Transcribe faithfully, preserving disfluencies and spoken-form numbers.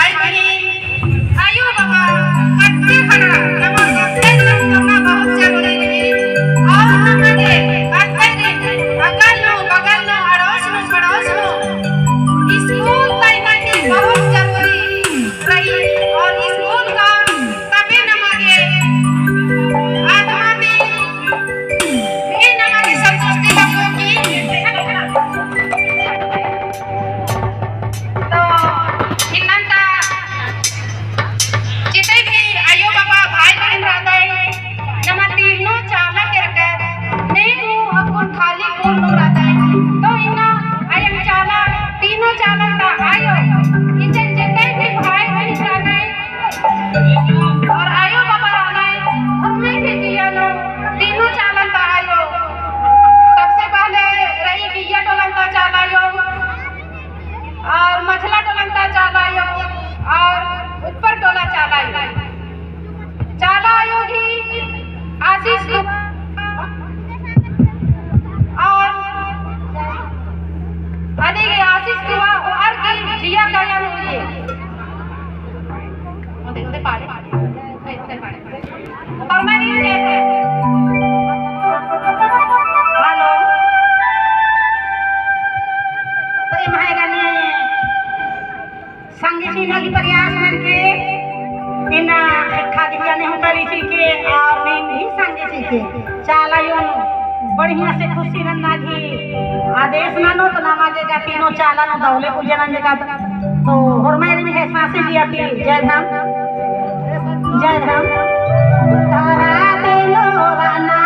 आयो बाबा, कत्ते खड़ा, नमन कत्ते करना बहुत जरूरी रई। और नमन के कत्ते दिन, अगल नू, बगल नू, अड़ोस नू, पड़ोस नू, स्कूल तक बहुत जरूरी रई। और स्कूल का तबे नमा गे आत्मा ती भी नमा गे संतुष्टि लग्गो की। तो इन्नन्ता जितने भी आयो बाबा भाई बहिन रअदय, नमा तीनों चाला केरकर, ने हूँ अक्कुन खाली कुल नू रअदय। तो इन्ना अयंग चाला, तीनों चाला ता आयो, इसे जितने भी भाई बहिन रअदय, और आयो बाबा रअनय, उर्मी भी जिया नू, तीनों चालन ता आयो। सबसे पहले रई बिया टोलन ता चाला आयो, और मझला टोलन ता चाला आयो, और ऊपर टोला चाला आयो। चाला आयो गही आशीष और अदिगे आशीष दुआ और की जिया काया नू होइए। हेलो। तो एम्है गने संगे सीना की प्रयास ननके, इन्ना ख़ेक्खा दिया ने होता रही के, और नीम भी संगे सीखे। चाला आयोन बढ़िया से खुशी नन्ना की आदेश ननोत, नमा गे गा तीनों चाला नू दौले पूजा नंजका। तो होरमर एरिन है सांसे दिया ती, जय धर्म, जय धर्म। तारा तीनों राना